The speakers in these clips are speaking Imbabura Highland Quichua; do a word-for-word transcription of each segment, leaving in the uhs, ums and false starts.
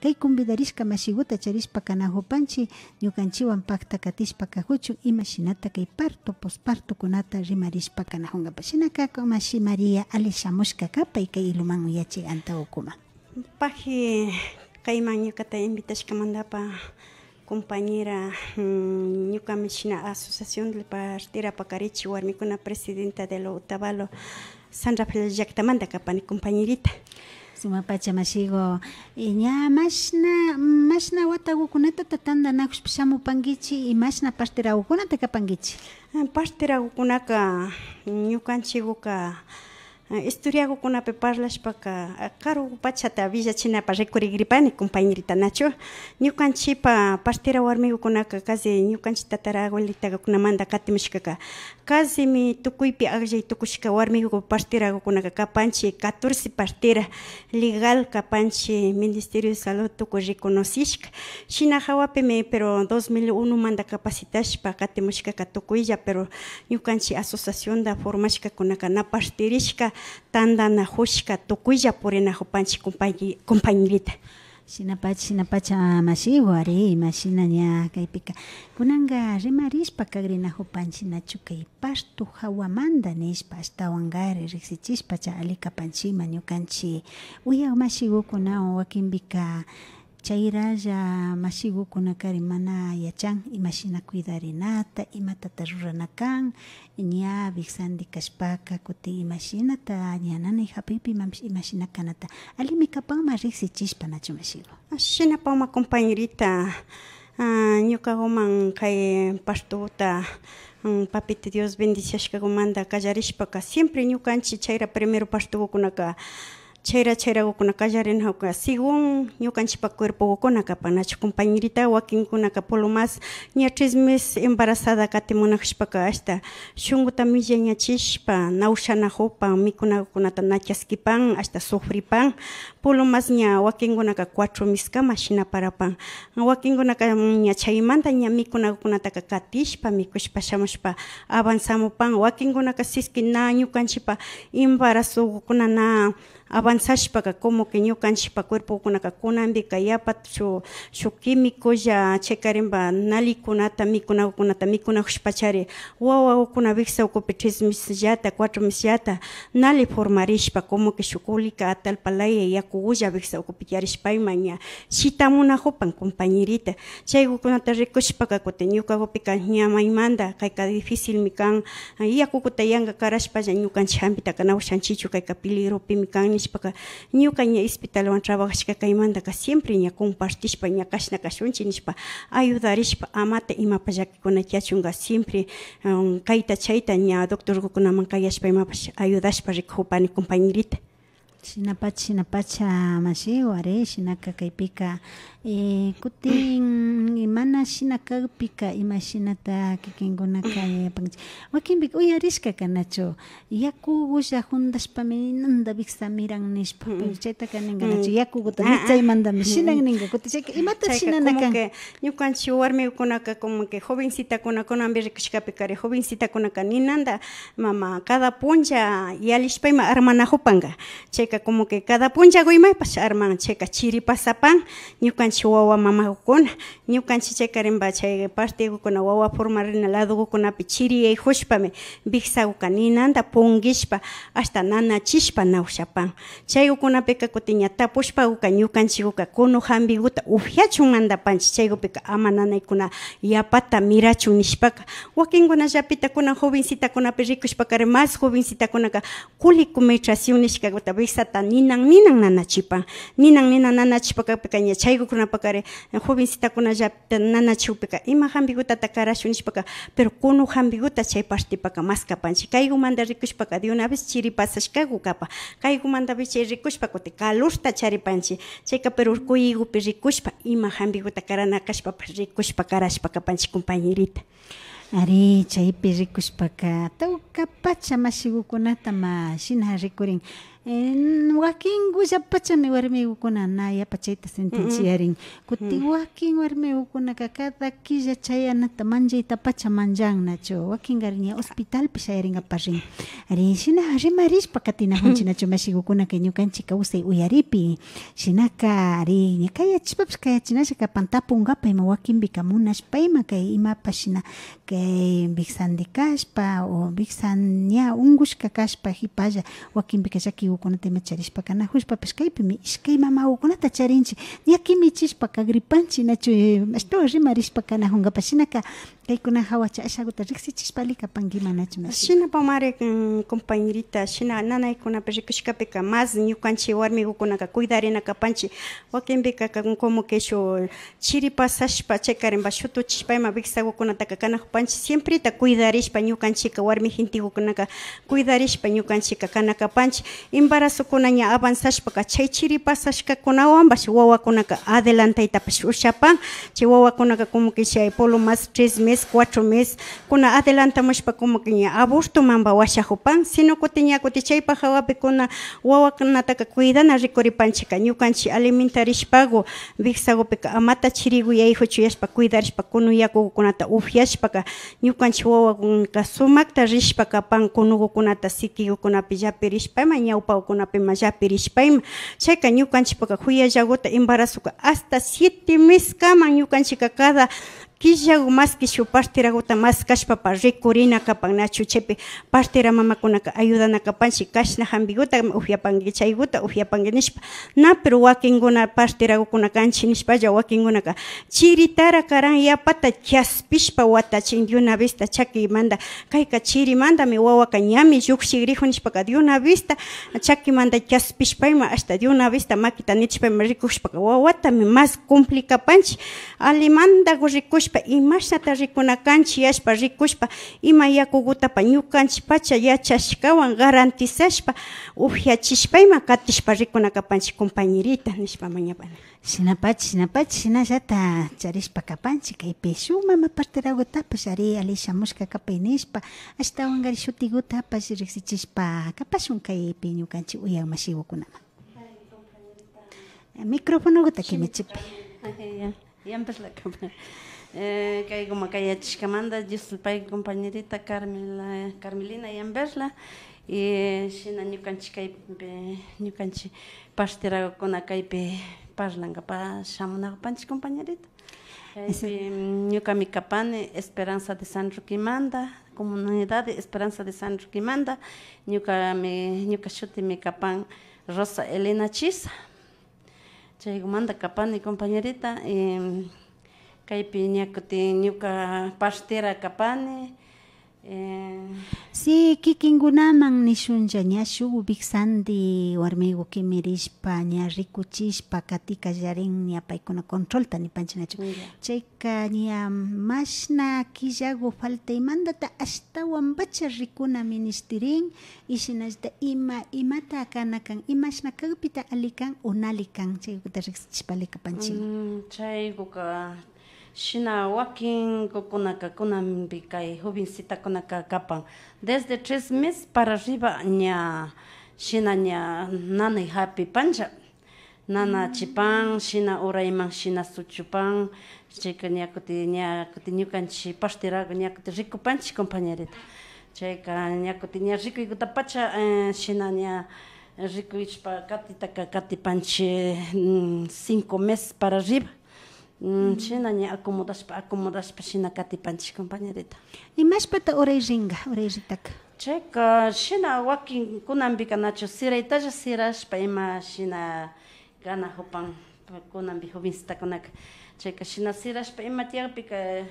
Kay convidarishka mashiguta charishpa kanajupanchi, ñukanchiwan pakta katishpa kajuchun, imashinata kay parto, pospartokunata rimarishpa kanajungapash. Shinaka mashi María, ali shamushka kapay kay iluman uyachay antawakuma. Paji kayman ñukata invitashkamandapa compañera, mm, ñukami shina Asociación de Partera Pakarichi Warmikuna presidenta de Lo Otavalo, San Rafael llaktamanta kapani, compañerita. Sumakpacha mashigu, y ña mashna, mashna watagukunatata tandanajushpa shamupankichi y mashna parteragukunata kapankichi. Ah, parteragukunaka ñukanchiguka, ah, historiagukunapi parlashpaka, ah, karu pachata willachinapa rikurigripani, compañerita, nachu. Ñukanchipa partera warmigukunaka casi ñukanchi tatara abuelitagukunamanta katimushkaka, casi mi tukuypi akllay tukushka warmigu parteragukunaka kapanchi catorce partera legal kapanchi Ministerio de Salud tukuy reconocishka. Shina jawapimi, pero dos mil uno manta capacitashpa katimushkaka tukuylla, pero ñukanchi asociacionta formashkakunaka na partirishka, tandanajushka tukuylla purinajupanchi, compañi-, compañerita. Shinapacha, shinapacha mashigu, ari, imashina ña kaypika. Kunanka rimarishpa kagrinajupanchi nachu kay parto jawamanta nishpa, ashtawankari riksichishpacha ali kapanchima ñukanchi uyak mashigukunawan wakinpika chayralla mashigukunakari mana yachan imashina cuidarinata, imatata rurana kan, ña wiksandi kashpaka kutin imashinata ña nanay japuypi imash-, imashina kanata alimi kapanma riksichishpa nachu mashigu. Shinapama compañerita, ah, ñukaguman kay partuta, mm, Papito Dios bendiciashkagumanta kallarishpaka siempre ñukanchi chayra primero partugukunaka chayra chayragukunaka kallarinajuka según ñukanchipa cuerpogukuna kapan nachu compañerita, wakinkunaka por lo más ña tres meses embarazada katimunajushpaka ashta shunguta millañachishpa nawshanajupan, mikunagukunata na chaskipan, ashta sufripan. Por lo más ña wakinkunaka cuatro meskama shina parapan. Wakinkunaka ña chaymanta ña mikunakunataka katishpa, mikushpa shamushpa avanzamupan. Wakinkunaka siski na ñukanchipa embarazogukuna na avanzashpaka como que ñukanchipa cuerpokunaka kunanpika yapa shu, shu químicolla chekarinpa nalikunata, mikunakunata mikunajushpachari wawakuna wiksa ukupi tres mesesllata, cuatro mesesllata nali formarishpa, como que shuk kulika atallpa laya yakugulla wiksa ukupi tiyarishpa ima ña shitamunajupan compañerita. Chaygukunata rikushpaka kutin ñukagupika ña maymanta kayka dificilmi kan, yakuguta yanga karashpalla ñukanchi jampitaka na ushanchichu, kayka peligropimi kan nishpaka, ñuka ña hospitalwan trabajashka kaymantaka siempre ña compartishpa ña kashna kashunchi nishpa ayudarishpa, amata imapash llakikuna tiyachunka siempre, um, kayta chayta ña doctorgukunaman kayashpa imapash ayudashpa rikujupani compañerita. Shinapacha, shinapacha mashigu, ari, shinaka kaypika, eh, kutin mana shina kakpika imashinata kikinkunaka yapankichik. Wakinpika uyarishkaka nachu, yakugulla juntashpami ninanta wiksa miran nishpa, pero chaytaka ninka nachu, yakuguta mitsaymantami shinan ninka, kutin chayka imata shinana kan. Ñukanchik warmikukunaka como que jovencitakuna kunanpi rikushkapikari jovencitakunaka ninanta mama cada puncha yalishpa ima armanajupanka. Chayka como que cada punchagu imapash arman, chayka chiri pasapan ñukanchik wawa mamakukuna. Ñukanchik chaykarinpa chay partegukuna wawa formarina ladogukunapi chiriyayjushpami wiksaguka ninanta punkishpa hasta nanachishpa na ushapan. Chaygukunapika kutin ña tapushpaguka ñukanchiguka kunu jambiguta upiachun mandapanchik, chaygupika ama nanaykuna yapata mirachun nishpaka. Wakinkunallapita kunan jovencitakunapi rikushpakari mas jovencitakunaka colicometración nishkaguta wiksata ninan ninan nanachipan. Ninan ninan nanachishpakapika ña chaygukunapakari jovencitakunallapita nanachikpika ima jambigutata karashun nishpaka, pero kunu jambiguta chay partepaka maskapanchik. Kaygumanta rikushpaka de una vez chiri pasashkagu kapan. Kaygumanta vichay rikushpa kutin calorta charipanchik. Chayka pero kuyigupi rikushpa ima jambiguta karana kashpapash rikushpa karashpa kapanchik compañerita. Ari, chaypi rikushpaka tawka pacha mashigukunata ma shina rikurin. Eh, wakinkullapachami warmikukuna na yapachayta sintinchiyarin. Kutin wakin warmikukunaka cada killa chayanata manchaytapacha manchan nachu. Wakinkarin ña hospitalpi shayarinkapak rin. Ari, shina rimarishpa katinajunchi nachu mashikukunaka ñukanchik kawsay uyaripi. Shinaka, ari, ña kayachishpapish kayachinalla kapan tapunkapa ima wakinpika munashpa ima kay imapash shina kay wiksandi kashpa o wiksan ña unkushka kashpa jipalla wakinpika llakikukunata ima charishpa kanajushpapash kaypimi ishkay mamakukunata charinchik ña kimichishpa kagripanchik nachu, eh, ashtawan rimarishpa kanajunkapak shinaka kaykuna jawacha ashakuta riksichishpa ali kapanki manachu mashi. Shinapash mari, mm, compañerita, shina nanaykunapi rikushkapika más ñukanchik warmikukunaka cuidarina kapanchik. Wakinpika kan como que shuk chiri pasashpa, chaykarinpash shutuchishpa ima wiksakukunataka kanajupanchik, siempreta cuidarishpa ñukanchikka warmi gentekukunaka cuidarishpa ñukanchikka kana kapanchik. Embarazokuna ña avanzashpaka chay chiri pasashkakunawanpash wawakunaka adelantaytapash ushapan. Chay wawakunaka como que chay por lo más tres mes, cuatro mes kuna adelantamushpa como que ña abortomanpash washajupan, sino kutin ña kutin chaypak jawapi kuna wawakunataka cuidana rikuripanchikka ñukanchik alimentarishpaku wiksakupika amata chiriku yaykuchuyashpa cuidarishpa kunu yakukunata upyashpaka ñukanchik wawakunaka sumakta rishpa kapan kunukukunata sikikukunapi llapirishpa ima ñawpakukunapi ima llapirishpa ima. Chayka ñukanchikpaka juyallakuta embarazoka hasta siete meskaman ñukanchikka cada killaku maski shuk parterakuta maskashpapash rikurina kapan nachu, chaypi partera mamakunaka ayudana kapanchik, kashna jampikuta upyapanki, chaykuta upyapanki nishpa. Na, pero wakinkuna parterakukuna kanchik nishpalla wakinkunaka chiritara karan yapata chaspishpa watachin de una vez ta chakimanta, kayka chirimantami wawaka ñami llukshikrijun nishpaka de una vez ta chakimanta chaspishpa ima hasta de una vez ta makita nitishpa ima rikushpaka wawatami más complicapanchik. Alimantaku rikushpa imashnata rikuna kanchik yashpa rikushpa ima yakukutapash ñukanchikpacha yachashkawan garantizashpa upyachishpa ima katishpa rikuna kapanchik compañerita nishpa mañapani. Shinapacha, shinapacha, shinallata charishpa kapanchik kaypi shuk mama parterakutapash ari ali shamushka kapay nishpa ashtawankari shutikutapash riksichishpa kapashun kaypi ñukanchik uyak mashikukunaman. Microfonokuta kimichipi. Ajá, ya. Yamberla kapan. Eh, kaykuman kayachishkamanta Dios pay compañerita Carmela, Carmelina Yamberla, y shina ñukanchik kaypi, ñukanchik parterakukuna kaypi parlankapa shamunakupanchik compañerita. Kaypi, mm, ñukami kapani Esperanza de San Roquemanta, comunidad de Esperanza de San Roquemanta, ñukami, ñuka shutimi kapan Rosa Elena Chisa. Chaykumanta kapani compañerita, em, kaypi ña kutin ñuka partera kapani, em. Sí, kikinkunaman nishunlla ña shuk wiksandi warmiku kimirishpa ña rikuchishpa kati kallarin ña paykuna controlta nipanchik nachu. Ya. Chayka ña mashna killaku faltaymantata ashtawanpacha rikuna minishtirin. Y shinallata ima, imata kana kan, imashna kakpita ali kan o na ali kan, chaykuta riksichishpa ali kapanchik. Mm, chaykuka shina wakinkukunaka kunanpi kay jovencitakunaka kapan desde tres meses para arriba ña shina ña nanay japipanlla. Nanachipan, shina urayman shina suchupan, chayka ña kutin, ña kutin ñukanchik parteraku ña kutin rikupanchik, compañerita. Chayka ña kutin ña rikuykutapacha, eh, shina ña rikuyshpa katitaka katipanchik, mm, cinco meses para arriba. Mm, shina ña acomodashpa, acomodashpa shina katipanchik, compañerita. Imashpata uray rinka, uray ritaka? Chayka shina wakin kunanpika nachu siraytalla sirashpa ima shina ganajupan kunanpi jovencitakunaka. Chayka shina sirashpa ima tiyakpika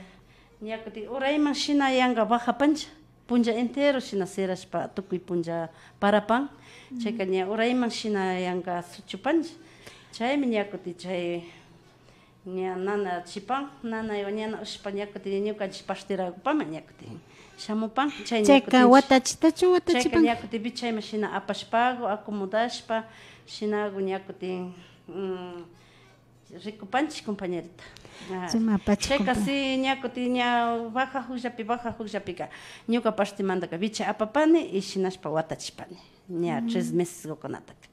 ña kutin urayman shina yanka bajapancha, puncha entero shina sirashpa tukuy puncha parapan. Chayka ña urayman shina yanka suchupancha. Chaymi ña kutin chay ña nanachipan, nanaywan ñana ushpa ña kutin ñukanchik parterakupaman ña kutin shamupan. Chay ña chayka kutinchik watachitachu chayka watachipan? Ña kutin vichayman shina apashpaku, acomodashpa, shinaku ña kutin, mm, Rikupanchik, compañerita. Ah, sumapacha, chayka compañera. Si ña kutin ña bajajukllapi, bajajukllapika, ñuka partemantaka wicha apapani y shinashpa watachipani. Ña tres mesesgukunataka.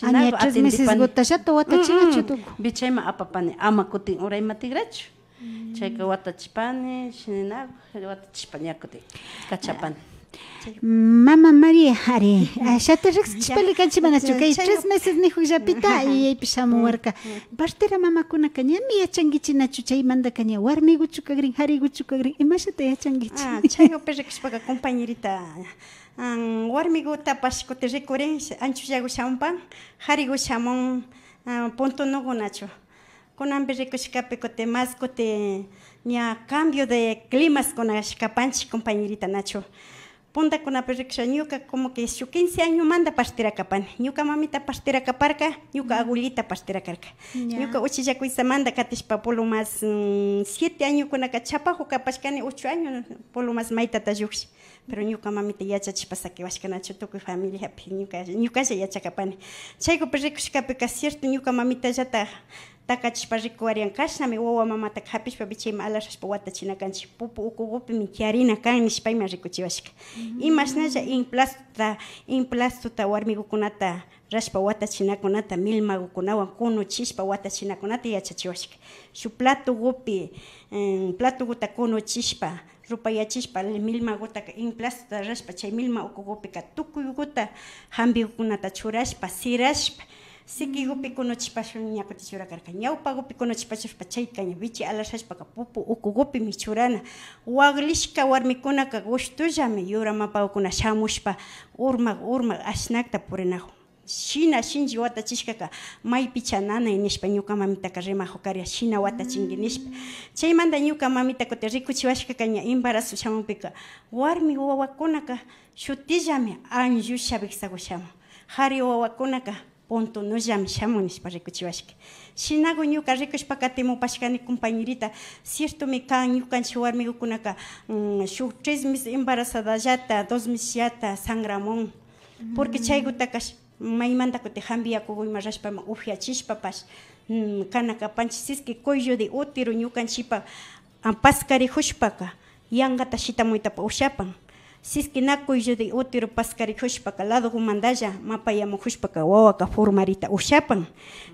Ah, ña shinaku tres atendipani. Mesesgutallata watachinachu tuku. Wichayman apapani, ama kutin urayman tikrachu. Chayka watachipani, shinaku watachishpa ña kutin kachapani. Mama María, ari, ashata riksichishpali kanchik manachu, kay tres meses nijukllapita yuyaypi shamuwarka. Partera mamakunaka ñami yachankichik nachu, chaymantaka ña warmiguchu kagrin, jariguchu kagrin, imashata yachankichik? Ah, chaygupi rikushpaka, compañerita, ah, warmigutapash kutin rikurin, anchullagu shamupan, jarigu shamun, ah, puntunugu nachu. Kunanpi rikushkapi kutin mas kutin ña cambio de climaskuna kapanchik, compañerita, nachu. Puntakunapi rikusha ñuka como que shuk quince añomanta partera kapani. Ñuka mamita partera kaparka, ñuka abuelita partera karka. Ya. Ñuka uchilla kuytsamanta katishpa por lo más, mm, siete añokunaka chapajuk kapashkani, ocho años por lo más maytata llukshi. Pero ñuka mamita yachachishpa sakiwashka nachu tukuy familiapi, ñuka, ñukalla yachakapani. Chaykupi rikushkapika cierto ñuka mamitallata takachishpa rikuwarian, kashnami wawa mamata japishpa wichayman alarashpa watachina kanchik, pupu ukugupimi tiyarina kan nishpayman rikuchiwashka. Imashnalla implastota, implastota warmigukunata rashpa watachinakunata, milmagukunawan kunuchishpa watachinakunata yachachiwashka. Shuk platogupi, em, platoguta kunuchishpa, rupayachishpa, milmagutaka implastota rashpa, chay milma ukugupika tukuyguta, jambigukunata churashpa, sirashpa, sikigupi kunuchishpashun ña kutin churakarka. Ñawpagupi kunuchishpashpa, chayka ña wichi alashashpaka pupu ukugupimi churana. Waglishka warmikunaka gushtullami yura mapagukuna shamushpa, urmak, urmak ashnakta purinajun. Shina shinchi watachishkaka, maypicha nanay nishpa ñuka mamitaka rimajukaria, shina watachinki nishpa. Chaymanta ñuka mamita kutin rikuchiwashkaka ña embarazo shamunpika, warmi wawakunaka shutillami anllusha wiksagu shamun. Jari wawakunaka puntunullami shamun nishpa rikuchiwashka. Shinagu ñuka rikushpa katimupashkani, compañerita, ciertomi kan ñukanchik warmigukunaka, mm, shuk tres meses embarazadallata, dos mesesllata sangramun. Porque chaygutaka maymanta kutin jambi yakugu ima rashpaman upyachishpapash, mm, kana kapanchik. Siski cuello de útero ñukanchikpa, ah, paskarijushpaka, yangata shitamuytapash ushapan. Siski na cuello de útero paskarijushpaka, ladogumantalla mapayamujushpaka, wawaka formarita ushapan.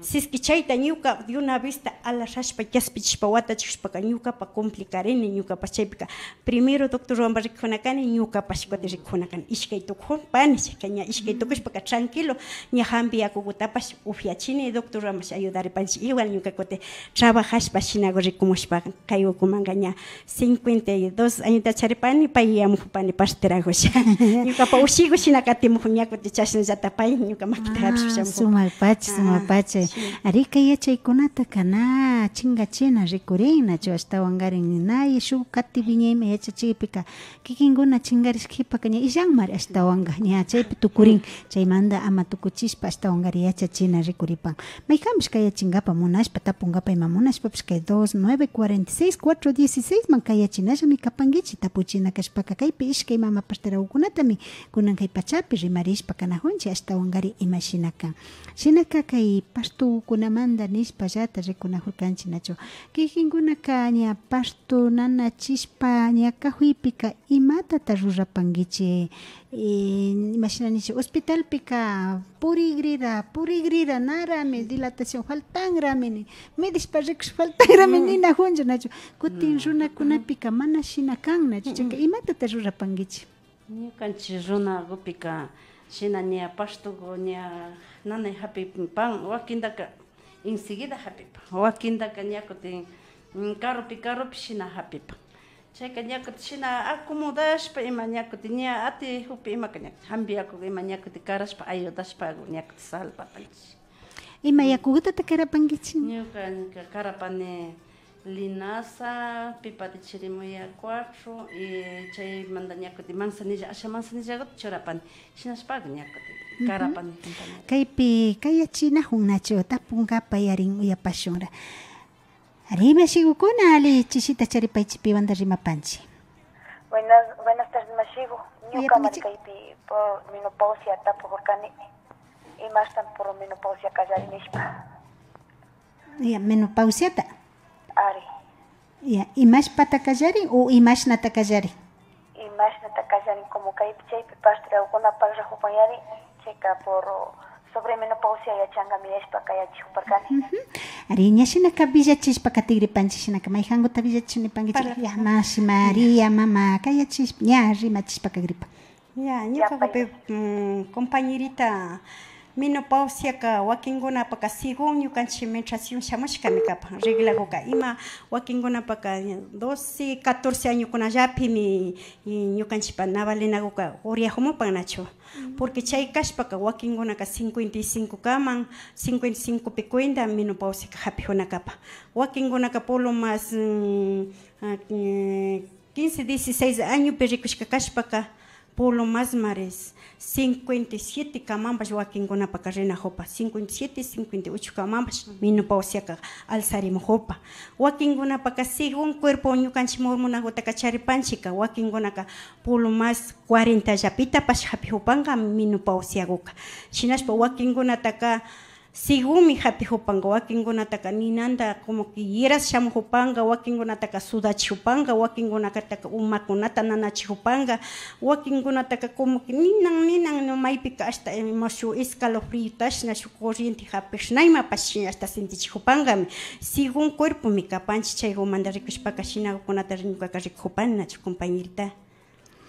Siski chayta ñuka de una vez ta alarashpa, kaspichishpa, watachijushpaka, ñukapa complicarini, ñukapa chaypika, primero doctor Ruamba rikujuna kani, ñukapash kutin rikujuna kani. Ishkay tukujupani, chayka ña ishkay tukushpaka tranquilo, ña jambi yakugutapash upyachini, doctor Ruambash ayudaripanchik. Igual ñuka kutin trabajashpa shinagu rikumushpa, kay ukumanka ña cincuenta y dos añota charipani, pay yamujupani parteragulla. Ñukapa ushigu shina katimujun, ña kutin chashnallata pay ñuka makita japishpa shamujun. Sumakpacha, sumakpacha. Ari, kay yachaykunataka na chingachina rikurin, nachu, ashtawankarin na shuk kati wiñayman yachachikpika, kikinkuna chinkarishka kipaka ña illanmari ashtawanka, ña chaypi tukurin, chaymanta ama tukuchishpa ashtawankari yachachina rikuripan. Mayjanpish kayachinkapak munashpa, tapunkapak ima munashpapish kay dos nueve cuarenta y seis cuatro dieciséis man kayachinallami kapankichik, tapuchina kashpaka kaypi ishkay mama parteragukunatami kunan kay pachapi rimarishpa kanajunchik ashtawankari imashina kan. Shinaka kay partokunamanta nishpallata rikunajurkanchik nachu. Kikinkunaka ña parto nanachishpa ña kajuypika imatata rurapankichik? Eh, imashina nichik, hospitalpika purigrira, purigrira, narami dilatación faltanrami nin, midishpa rikush faltanrami ninajunchu nachu. Kutin runakunapika mana shina kan nachu. Chayka imatata rurapankichik? Ñukanchik runagupika shina ña partogu ña nanay japipan, wakintaka enseguida japipan, wakintaka ña kutin, mm, karupi, karupi shina japipan. Chayka ña kutin shina acomodashpa ima ña kutin ña atijupi imaka ña kutin jambi yakugu ima ña kutin karashpa ayudashpagu ña kutin salvapanchik. Ima yakugutata karapankichik? Ñuka, ñuka karapani linaza, pipa de chirimoya cuatro, y chaymanta ña kutin manzanilla, asha manzanillaguta churapani. Shinashpagu ña kutin karapani, compañera. Kaypi kayachinajun nachu, tapunkapa yarin uyapashunra. Ari, mashigukuna, ali chishita charipaychik, piwanta rimapanchik. Buenas, buenas tardes, mashigu. Ñuka uyapanichik. Markaypi por menopausia tapujurkani. Imashtan por menopausia kallari nishpa. Ya, menopausiata. Ari. Ya, imashpata kallarin o imashnata kallarin? Imashnata kallarin, como kaypi chaypi partiragukuna parlajupan yari, chayka por sobremenopausia yachangami yashpa kayachijuparkani. Ujú. Ari, ña shinaka villachishpa katigripanchik, shinaka mayjanguta villachishun nipankichik. Parla. Ya, mashi María, mama, kayachishpa, ña rimachishpa kagripan. Ya, ñukagupi, mm, compañerita, menopausiaka wakingunapaka según ñukanchik menstruación shamushkami kapan, reglaguka ima wakingunapaka doce, catorce añokunallapimi, y ñukanchikpa na valinaguka uriajumupan nachu. Porque chay kashpaka wakingunaka cincuenta y cinco kaman, cincuenta y cinco pi cuenta menopausiaka japijuna kapan. Wakingunaka por lo más, mm, ah, mm, quince, dieciséis añopi rikushka kashpaka, por lo más mares cincuenta y siete kamanpash wakingunapaka rinajupa, cincuenta y siete, cincuenta y ocho kamanpash menopausiaka alzarimujupa. Wakingunapaka según cuerpo ñukanchik murmunagutaka charipanchikka, wakingunaka por lo más cuarentallapitapash japijupanka menopausiaguka. Shinashpa wakingunataka segunmi japijupanga, wakinkunataka ninanda como que hieras shamujupanqa, wakinkunataka sudachijupanga, wakinkunataka umakunata nanachijupanga, wakinkunataka como que ninan ninan no maypika hasta ima shuk escalofriotashna, shuk corriente japishna imapash shina hasta sintichijupangami. Según cuerpomi kapanchik, chaygumanda rikushpaka shinagukunata ñukaka rikujupani nachu, compañerita.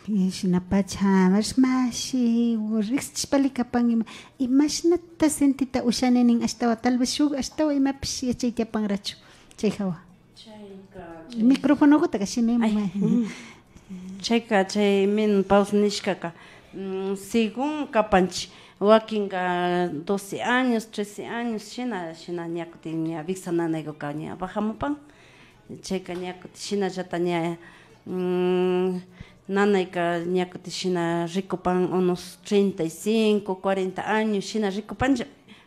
Shinapacha mashi riksichishpali kapan ima, imashnata sintita ushani nin ashtawa, tal vez shuk ashtawa imapish yachayta apanrachu chay hawa. Chayka, chay microfonogutaka shimiman. Ay, mm. Chayka chay menopausia nishkaka, mm, según kapanchik, wakinka doce años, trece años, shina, shina ña kutin ña wiksa nanaykuka ña bajamupan. Chayka ña kutin shinallata ña, mm, nanayka ña kutin shina rikupan unos treinta y cinco, cuarenta años shina rikupanlla,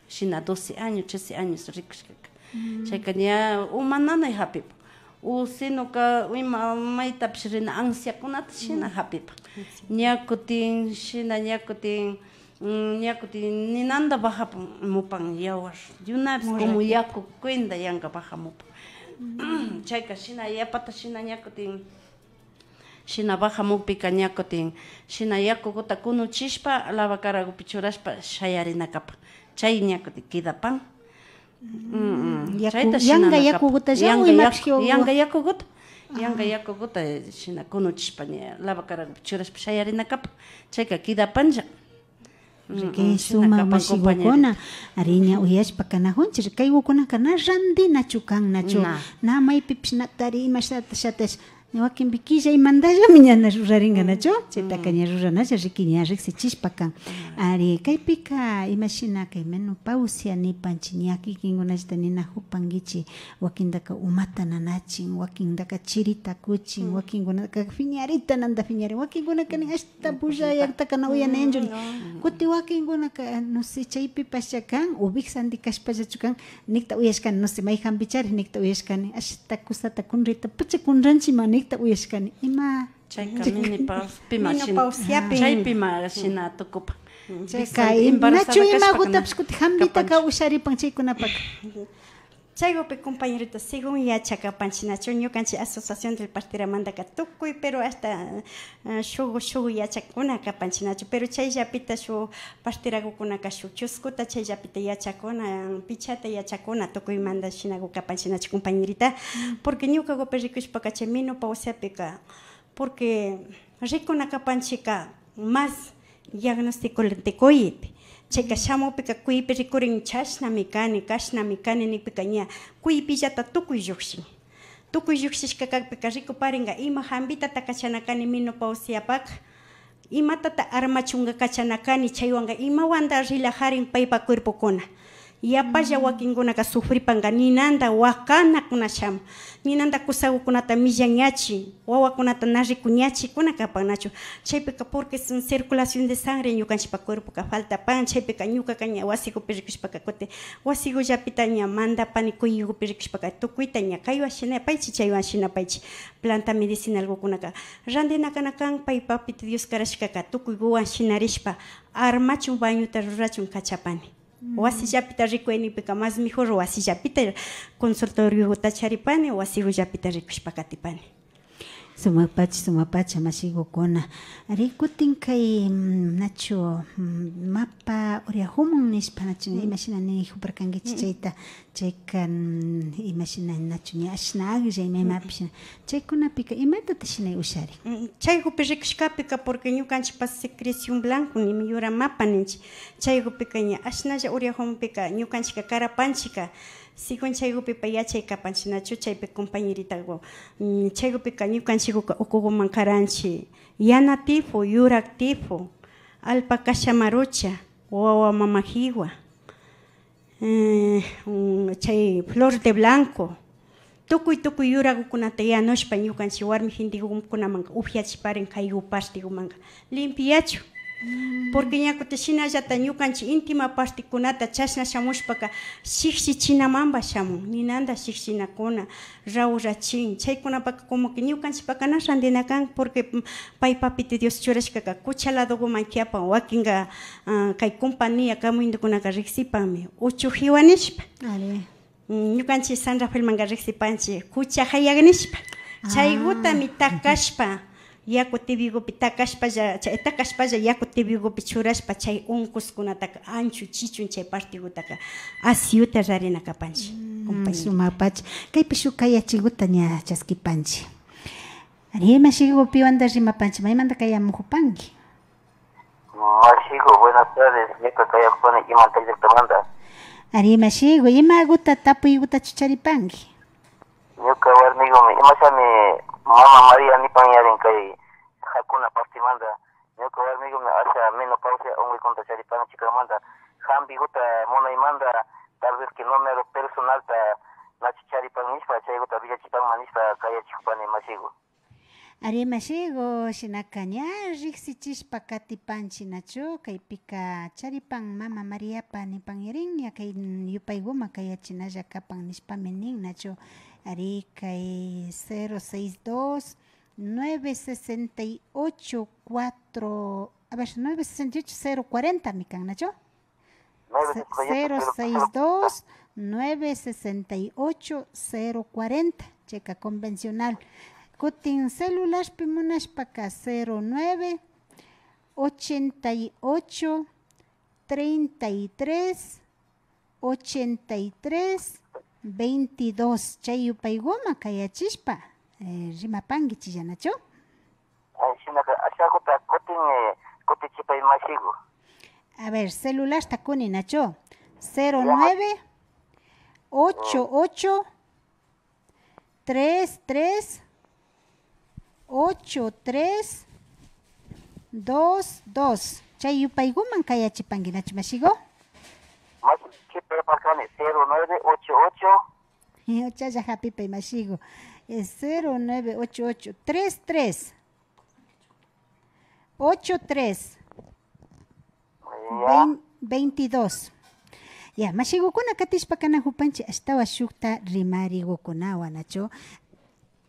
shina doce años, trece años rikushkaka. Chayka ña uma nanay japipan. O sinoka ima maytapish rina ansiakunata shina japipan. Ña kutin shina, ña kutin Mm, ña kutin ninanda bajamupan yawar. De una vez como yaku cuenta yanka bajamupan. Chayka shina yapata shina ña kutin, shina bajamukpika ña kutin, shina yakuguta kunuchishpa, lavacaragupi churashpa, shayarina kapan. Chay ña kutin kidapan. Mm, mm. Yaku, chayta yanka shina yakuguta, yanka yaku, yanka yakuguta. Yanka yakuguta, eh, shina kunuchishpa, ña lavacaragupi churashpa, shayarina kapan. Chayka kidapanlla. Riki sumak mashigukuna, ari ña uyashpa kanajunchik, kaygukunaka na randinachu kan nachu, na maypipish na tari imashnata shatash, ña wakinpi killaymandallami ña na ruraringa nachu, chaytaka ña ruranalla riki ña riksichishpa kan. Ari, kaypika imashina kay menopausia nipanchik, ña kikinkunallata ninajupankichik, wakintaka umata nanachin, wakintaka chirita kuchin, wakinkunaka piñarita nanda piñarin, wakinkunaka nin ashta bulla yaktaka na uyaninchu. Kuti wakinkunaka, no sé, chaypipashcha kan, o wiksandi kashpallachu kan, nikta uyashkani, no sé, mayjanpichari nikta uyashkani, ashta kusata kunrita pacha kunranchima nikta uyashkani, ima. Chayka menopausiapi, chaypima shina tukupan. Chayka nachu imagutapish kuti jambitaka usharipan chaykunapaka. Chaygupi, compañerita, según yacha kapanchik nachu, ñukanchik Asociación del Parteramandaka tukuy, pero hasta, eh, shugu, shugu yachakuna kapanchik nachu, pero chayllapita shuk parteragukunaka shuk chuskuta, chayllapita yachakuna, pichata yachakuna tukuymanda shinagu kapanchik nachu, compañerita, porque ñukagupi rikushpaka chay menopausiapika, porque rikuna kapanchikka más diagnóstico lente kuypi. Chayka shamukpika kuypi rikurin, chashnami kani, kashnami kani nikpika ña kuypillata tukuy llukshin. Tukuy llukshishka kakpika rikuparinga ima jambitata kachana kani menopausiapaka, imatata armachunga kachana kani, chaywanka imawanta relajarin paypa cuerpokuna. Yapalla wakinkunaka sufripanka ninanta wakanakuna shamun, ninanta kusagukunata millañachi, wawakunata na rikuñachi kuna kapan nachu. Chaypika porque son circulación de sangre ñukanchikpa cuerpoka faltapan. Chaypika ñukaka ña wasigupi rikushpaka kutin wasigullapita ña mandapani, kuyigupi rikushpaka tukuyta ña kaywan shinapaychi, chaywan shinapaychi. Planta medicinalgukunaka randinakana kan, paypa Papito Dios karashkaka tukuyguwan shinarishpa armachun bañota rurachun kachapani. Wasillapita rikuynikpika más mejor wasillapita consultoriota charipani, wasigullapita rikushpa katipani. Sumakpacha, sumakpacha, mashigukuna. Ari, kutin kay, mm, nachu, mm, mapa uriajumun nishpa, nachu, ña imashina nijuparkankichi chayta, chayka, mm, imashina nachu, ña ashna aglla ima, imapish na. Chaykunapika, imatata shinay usharin? Mm, chaygupi rikushkapika, porque ñukanchikpa secreción blanco nimi yura mapa ninchik. Chayjupika ña ashnalla uriajunpika ñukanchikka karapanchikka, según chayjupipa yachay kapanchik nachu, chaypi compañeritagu, mm, chayjupika ñukanchikka ukuguman karanchik yana tifo, yurak tifo, alpa kasha marucha, wawa mama jiwa, eh, mm, chay flor de blanco, tukuy tukuy yuragukunata yanushpa ñukanchik warmi gentekunamanka upyachiparin kaygu partigumanka limpiachun. Porque ña kutin shinallata ñukanchik íntima partikunata chashna shamushpaka shikshichinamamba shamun, ninanda shikshinakuna rawrachin. Chaykunapaka como que ñukanchikpaka na randina kan, porque, mm, pay Papito Dios churashkaka kucha ladoguman tiyapan, wakinka, ah, kay compañía, kay muyundukunaka riksipanmi uchu jiwa nishpa. Ari. Mm, ñukanchik San Rafaelmanka riksipanchik kucha jayak nishpa. Chaygutami takashpa, yaku tibigupi takashpalla, chay takashpalla yaku tibigupi churashpa chay uncuskunataka anchu chichun chay partigutaka asiyuta rarina kapanchik, compañerita. Sumakpacha. Kaypi shuk kayachiguta ña chaskipanchik. Ari, mashigu, piwanda rimapanchik, maymanta kayamujupanki? Mashigu, buenas tardes. Ñuka kayakupani Imantay llaktamanta. Ari, mashigu, imaguta tapuygutachu charipanki? Ñuka warmigumi, imashami mama María nipan yarin kay jakuna partimanta. Ñuka warmigumi asha menopausia unkuykunata charipani chikanmanta. Jambiguta munaymanta, tal vez que número personalta nachu charipan nishpa, chayguta willachipanman nishpa kayachikupani mashigu. Ari, mashigu, shinaka ña riksichishpa katipanchik, nachu? Kaypika charipan mama Mariapa nipan yarin, ña kay, mm, yupayguma kayachinalla kapan nishpami nin, nachu? Ari, kay cero seis dos, nueve sesenta y ocho, cuatro, a ver, nueve sesenta y ocho, cero cuarenta mi kan, nachu? Cero seis dos, nueve sesenta y ocho, cero cuarenta, chayka convencional. Kutin celularpi munashpaka cero nueve, ochenta y ocho, treinta y tres, ochenta y tres, veintidós, chay yupayguma kayachishpa, eh, rimapankichilla, nachu? Ay, shinaka ashaguta kutin, eh, kutichipay mashigu. A ver, celularta kuni, nachu? Cero nueve, ocho ocho, tres tres, ocho tres, dos dos. Chay yupayguman kayachipanki, nachu mashigu? Mashi, kipa yapakani, cero nueve ocho ocho. Uchalla japipay mashigu. Eh, cero nueve ocho ocho, tres tres, ocho tres, vein-, veintidós. Ya, mashigukuna katishpa kanajupanchik ashtawan shukta rimarigukunawan, nachu?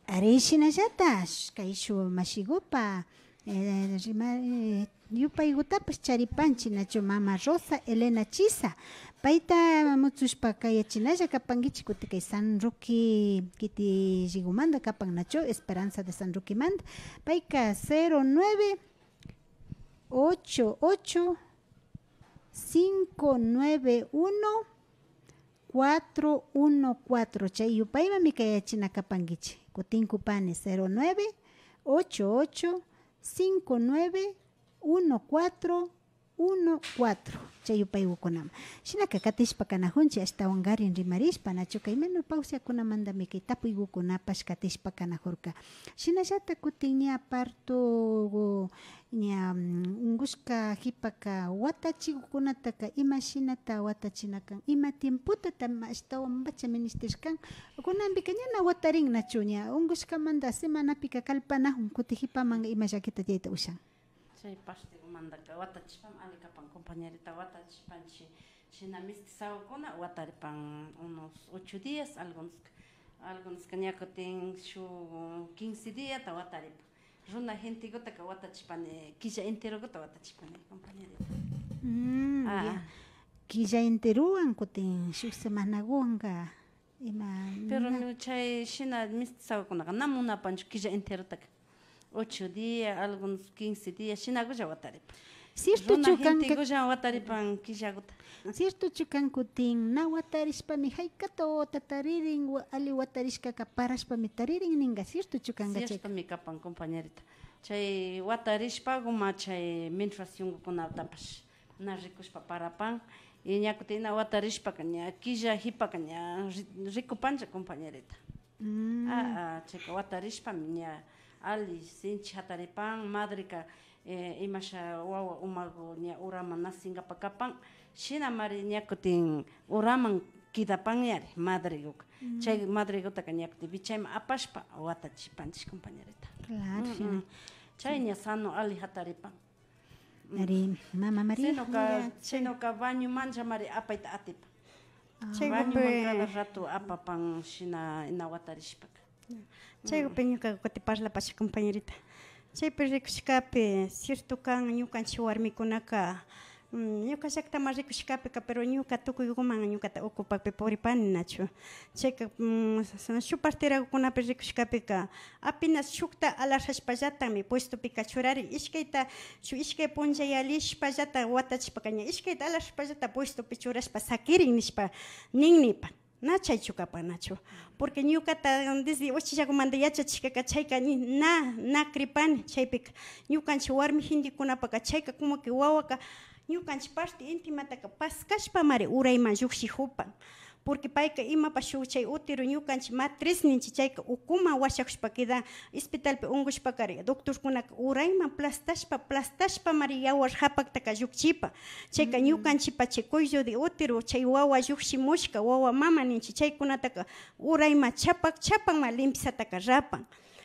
Ari, shinallata, sh-, kay shuk mashigupa, eh, rima-, eh, yupaygutapash charipanchik, nachu? Mama Rosa Elena Chisa, payta mutsushpa kayachinalla kapankichik, kutin kay San Roque kitilligumanta kapan, nachu? Esperanza de San Roquemanta. Payka cero nueve ocho ocho, cinco nueve uno, cuatro uno cuatro. Chay yupaymanmi kayachina kapankichik. Kutinkupani, cero nueve ocho ocho, cinco nueve uno cuatro uno cuatro. Chay yupaygukunaman. Shinaka katishpa kanajunchik, ashtawankarin rimarishpa, nachu? Kay menopausiakunamantami kay tapuygukunapash katishpa kanajurka. Shinallata kutin ña parto ña, mm, unkushka jipaka watachikukunataka imashinata watachina kan, ima tiempotata ashtawanpacha minishtirkan. Kunanpika ña na watarin, nachu? Ña unkushkamanta semanapika kallpanajun, kutin jipamanka ima llakita tiyayta ushan. Chay partigumantaka watachishpami alli kapan, compañerita, watachipanchik. Shina mistizagukuna wataripan unos ocho días, algunoska, algunoska ña kutin shuk quince díata wataripan. Runa gentegutaka watachipani, killa enteroguta watachipani, compañerita. Mm, ah, ya. killa enterowan, kutin shuk semanaguwanka ima. Pero na- no, chay shina mestizagukunaka na munapanchu killa enterotaka. Ocho día, algunos quince día, shinagulla wataripan. Ciertochu kan gentegulla wataripan killaguta. Ciertochu kan kutin na watarishpami haykata wawata taririn, wa-, alli watarishkaka parashpami taririn ninka, ciertochu kanka chayka? Ciertomi kapan, compañerita. Chay watarishpaguma chay menstruacionkunatapash na rikushpa parapan, y ña kutin na watarishpaka ña killa hipaka ña ri-, rikupancha, compañerita. Mm. Ah, ah, chayka watarishpami ña alli sinchi hataripan, madreka, eh, imasha wawa umagu ña uraman nacinkapa kapan, shinamari ña kutin uraman kidapan yari madreguka. Mm. Chay madregutaka ña kutin vichayman apashpa watachipanchik, compañerita. Claro, mm, shina. Mm. Chay ña sano alli hataripan. Ari, mama María, sinoka, mira, sinoka bañomanllamari apayta atipan. Ah. Chaygupi bañoman cada rato apapan shina na watarishpaka. Chaygupi ñuka kuti parlapasha, compañerita. Chaypi rikushkapi cierto kan, ñukanchik warmikunaka, mm, ñuka llaktaman rikushkapika, pero ñuka tukuyguman ñukata ocupakpi puripani nachu. Chayka, mm, s-, shuk parteragukunapi rikushkapika, apenas shukta alarrashpallatami puestopika churarin. Ishkayta, shuk ishkay punlla yalishpallata watachishpaka ña ishkayta alarrashpallata puestopi churashpa sakirin nishpa nin nipa. Na chaychu kapan nachu. Porque ñukata desde uchillagumanta yachachishkaka chayka ni, na, na kripani chaypika. Ñukanchik warmi gentekunapaka chayka como que wawaka ñukanchik parte íntimataka paskashpamari urayman llukshikupan. Porque payka imapash shuk chay útero ñukanchik matriz ninchik chayka ukuman washakushpa quedan, hospitalpi unkushpakari doctorkunaka urayman plastashpa, plastashpamari yawar hapaktaka llukchipan. Chayka ñukanchikpa chay cuello de útero, chay wawa llukshimushka, wawa mama ninchik, chaykunataka urayman chapak chapanman limpiezataka rapan.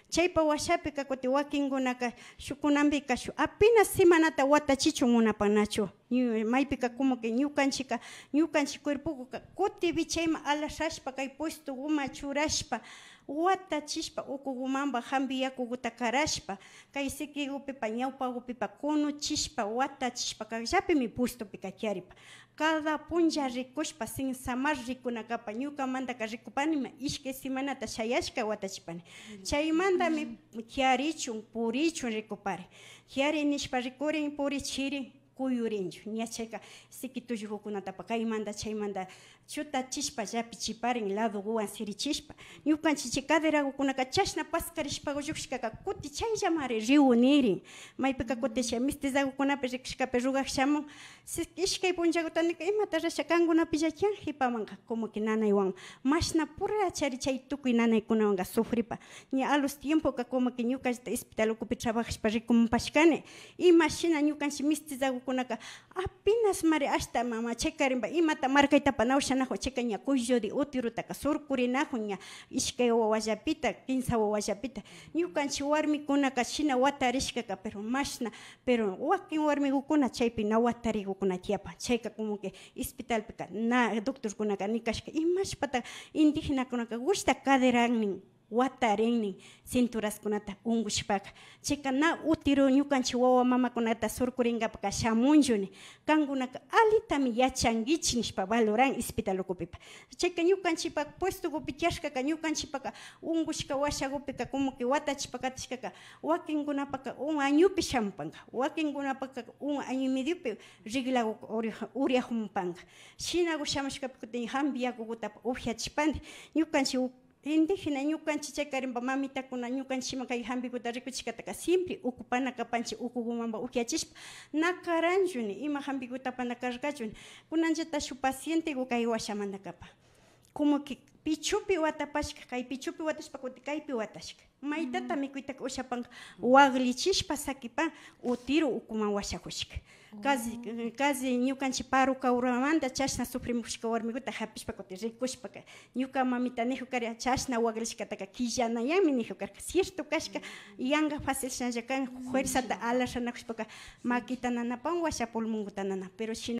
Chaypa washapika kutin wakinkunaka shuk kunanpika shuk apenas semanata watachichun munapan nachu. Ñu-, maypika como que ñukanchikka, ñukanchik cuerpokuka kuti vichayman alarrashpa, kay puestoguman churashpa, watachishpa, ukugumanpa hampi yakuguta karashpa, kay sikigupipa, ñawpagupipa kunuchishpa, watachishpa, kakllapimi puestopika tiyaripan. Cada punlla rikushpa, sin samar rikunakapak, ñukamantaka rikupanima, ishkay semanata shayashka watachipani. Chaymantami tiyarichun, purichun rikupari. Tiyari nishpa rikurin, purichirin, kuyurinchu. Ña chayka siki tullugukunatapak kaymanta chaymanta chutachishpa llapichiparin ladoguwan sirichishpa. Ñukanchik chay caderagukunaka chashna paskarishpa llukshishkaka kuti chayllamari riunirin. Maypika kuti chay mestizagukunapi rikushkapi rugak shamun, si-, ishkay punllaguta nika, imata rasha kankunapilla tiyan hipamanka, como que nanaywan mashna purachari chay tukuy nanaykunawanka sufripa. Ña a los tiempoka como que ñukallata hospital ukupi trabajashpa rikumupashkani, imashina ñukanchik mestizagukunaka apenas mari ashta mama chaykarinpa imata markaytapak na ushanakun, chayka ña cuello de úterotaka surkurinakun ña ishkay wawallapita, kinsa wawallapita. Ñukanchik warmikunaka shina watarishkaka, pero mashna, pero wakin warmigukuna chaypi na watarigukuna tiyapan. Chayka como que hospitalpika na doctorkunaka nikashka, imashpata indígenakunaka gushta caderannin, watarinnin, cinturaskunata unkushpaka. Chayka na útero ñukanchik wawa mamakunata surkurinkapaka shamunchu ni. Kankunaka allitami yachankichik nishpa valoran hospital ukupipa. Chayka ñukanchikpa puestokupi tiyashkaka ñukanchikpaka unkushka washakupika como que watachishpa katishkaka wakinkunapaka un añopi shamupanka, wakinkunapaka un año y mediopi reglaku uri-, uriyakumupanka. Shinaku shamushkapi kutin hampi yakukutapa upyachishpanti ñukanchik indígena, ñukanchik chaykarinpa mamitakuna ñukanchikman kay hampikuta rikuchishkataka siempre ocupana kapanchik ukukumanpa upyachishpa, na karanchu ni ima hampikutapa na karkachu ni. Kunanllata shuk pacienteku kay washamanta kapan, como que pichupi watapashka, kay pichupi watashpa kutin kaypi watashka. Maytata mikuytaka ushapanka, wakllichishpa sakipan, útero ukuman washakushka. Casi, casi ñukanchik paro kauramanta chashna sufrimushka warmikuta hapishpa kutin rikushpaka, ñuka mamita nijukari chashna waklishkataka killanayanmi nijukarka. Cierto kashka, yanka fácil shanlla kan, fuerzata alarranakushpaka makita nanapan, washa pulmonkuta nanapan, pero shina